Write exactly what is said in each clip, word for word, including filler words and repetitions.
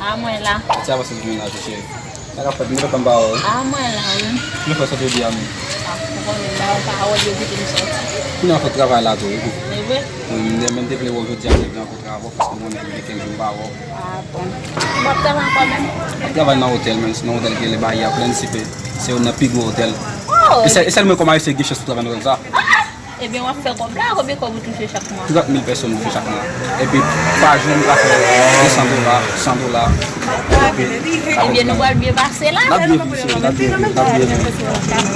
A mwen la. Ti avanse pou mwen la, chèche. Sa k ap fèt, m te kontan m pa wè w. A mwen la, wi. Kounya fè sòti jodi a menm? A, ou konnen, m ba yo pawòl, yo kite m sòti. Kounya fè travay la tou, wi. E vre? Wi, m te, m te vle wè w jodi a, m te vle rankontre avè w, paske m konnen m gen kenz jou m pa wè w. A bon. M ap travay ankò menm. M ap travay nan otèl, men se nan otèl ki rele Bahia Príncipe. Se youn nan pi gwo otèl. Oh! E sèl, e sèl mwen kòm ayisyen ki gen chans pou travay nan otèl sa. Ebyen, w ap fè kòb la, konbyen kòb ou touche chak mwa? Trant mil pèso m touche chak mwa. Epi, pa jou, m ka fè de san dola, san dola. Ebyen, nou pral byen pase la. N ap byen viv, cheri, n ap byen viv, n ap byen viv.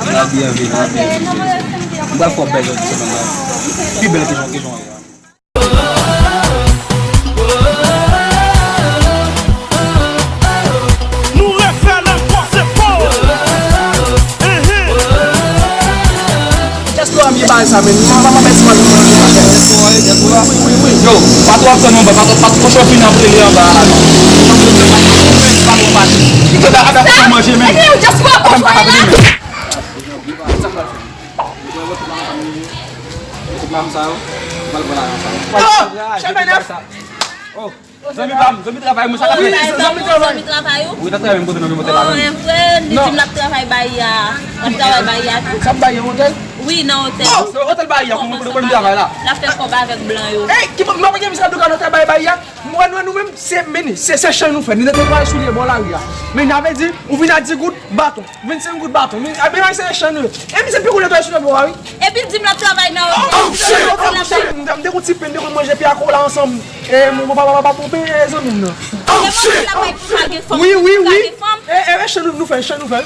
N ap byen viv, n ap byen viv. M pral fè w bèl jodi semèn nan. Pi bèl ke jan, ke jan w ye a. Nou refè l ankò, se pa w. Enhen. Dyaspora m ye bagay sa, men. Mwen pa mèsi pa. Wi, wi, wi. Yo, pa twò ap tann anba, pa twò, pa twò fini ap rele anba la. Pa twò pati. Yo, da, da, pa manje, men. Epi, dyaspora, pa manje, men. Yo, mwen tout la ansanm yo. Yo tout la ansanm sa yo. Mwen pral pran la ansanm. Oh, chèf Benèf. Oh, zanmi pa m, zanmi travay mwen, sa k ap fèt? Zanmi travay. Zanmi travay ou? Wi, l ap travay menm kote nan menm otèl la. Oh, e vre, li di m l ap travay bay a. L ap travay bay a tou. Sa bay a otèl? Wi, nan otèl. Oh, nan otèl bay a, pou mwen, pou mwen travay la. L ap fè kòb avèk blan yo. Ey, ki, mwen pa gen misye ap nan otèl bay, bay a. Mwen, nou, nou menm, se, men, se, se chan nou fè. Nou netwaye soulye bò lari a. Men, sa vle di, ou vin a di goud, baton. Vennsenk goud baton. Men, a, men, se chan nou ye. E misye pi gwo netwaye soulye bò a, wi. Epi l di m l ap travay nan otèl. Oh, shit! Oh, shit! M te, m te gon ti pen, m te konn manje pyakola ansanm. E, mwen, pa, pa, pa, pa, pa, e, zanmi m nan. Oh, shit! Wi, wi, wi. E, e, e, chan nou, nou fè, chan nou fè.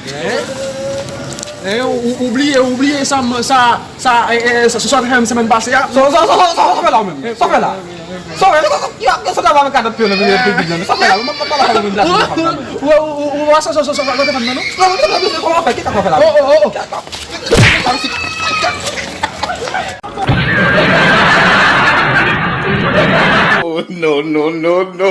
E, e, ou, ou bliye, ou bliye sa, sa, Sa, e, e, sa, sa, sa te fè m semèn pase a. Sa, sa, sa, sa, sa, sa fè la ou menm? Sa fè la? Sa fè la? Sa, sa, sa, sa travay avèk kadòt pye nan pye piblik nan. Sa fè la? Mwen pa la fè menm plas mwen pa nan. Ou, ou, ou, ou, sa, sa, sa, sa, sa te fè m nan, non? Non, non, non, non, kòman fè? Kisa sa fè la? Oh, oh, oh, oh. Oh, no, no, no, no.